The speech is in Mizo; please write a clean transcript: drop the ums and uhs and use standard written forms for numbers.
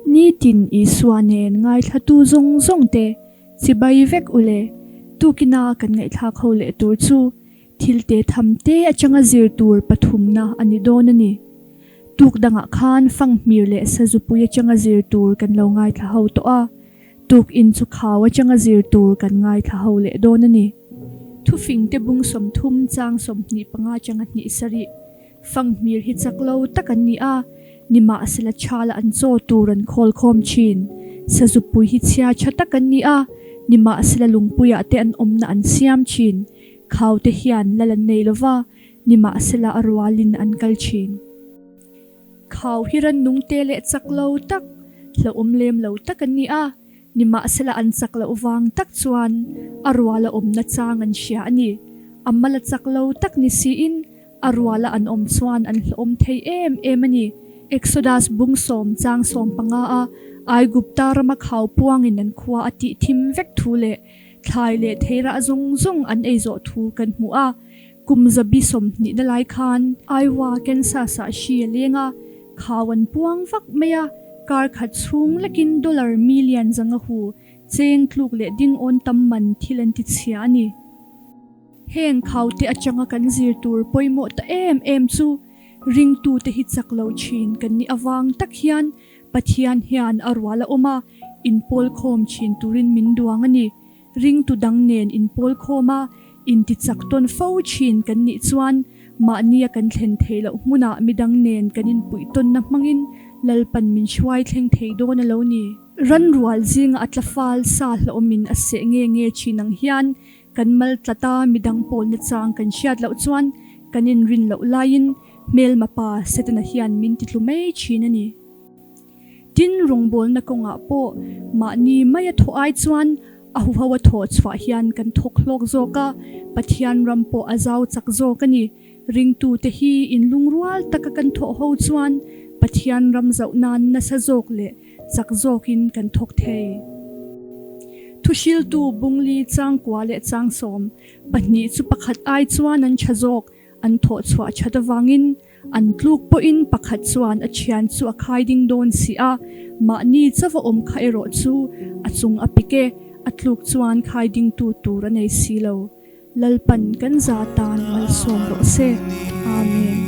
Nitin Isua nen ngaithlatu zawng zawng te chibai vek u le. Tukina kan ngaihthlak ho leh tur chu thil te tham te atanga zir tur pathumna a ni dawn a ni. Tuk dangah khan fanghmir leh sazupui atanga zir tur kan lo ngaithla ho tawh a. Tuk in chu khau atanga zir tur kan ngaithla ho leh dawn a ni. Thufing te bung 30 chang 25 atanga hnih sarih Fanghmir hi chak lo tak an ni a, nimahsela thala an chaw tur an khawl khawm thin. Sazupui hi chhia tha tak an ni a, nimahsela lungpuiah te an awmna an siam thin. Khau te hian lal an nei lova, nimahsela a rualin an kal thin. Khau hi rannung te leh chak lo tak, hlauhawm lem lo tak an ni a, nimahsela an chak loh vang tak chuan a ruala awmna chang an hria a ni. A mala chak lo tak ni siin A ruala an awm chuan an hlawm thei em em a ni. Exodus bung sawm chang 15 a Aigupta rama khau puangin an khua a tih thim vek thu leh thlai leh theirah zawng zawng an ei zawh thu kan hmu a. Kum zabi 20 na lai khan Iowa, Kansas ah hri a leng a, khau an puang vak mai a, kar khat chhung lekin dollar million zanga hu cheng tluk leh ding awn tam man thil an ti chhia a ni. Heng khaute atanga kan zir tur pawimawh ta em em chu ringtute hi chak lo thin kan nih avang tak hian Pathian hian a rual a awm a, inpawl khawm thin turin min duang a ni. Ringtu dang nen inpawl khawm a, inti chak tawn fo thin kan nih chuan mahnia kan thlen theih loh hmunah midang nen kan inpuih tawnna hmangin Lalpan min hruai thleng thei dawn a lo ni. Ran rual zinga a tlafal sa hlauhawmin a seh nge nge thin ang hian Kan mal tlat a, midang pawlna chang kan hriat loh chuan kan inrin loh laiin hmelma pa Setana hian min titlu mai thin a ni. Tin, rawngbawlna kawngah pawh mahni maia thawh ai chuan a huho a thawh chhuah hian kan thawk hlawk zawk a, Pathian ram pawh a zau chak zawk a ni. Ringtute hi inlungrual taka kan thawh ho chuan Pathian ram zauh nan nasa zawk leh chak zawkin kan thawk thei. Thuhriltu bungli changkua leh changsawm pahnih chu pakhat ai chuan an tha zawk, an thawh chhuah that avangin an tluk pawhin pakhat chuan a thian chu a khai ding dawn si a, mahni chauh a awm kha erawh chu a chung a pik e, a tluk chuan khai dingtu tur a nei si lo. Lalpan kan za tan malsawm rawh se. Amen.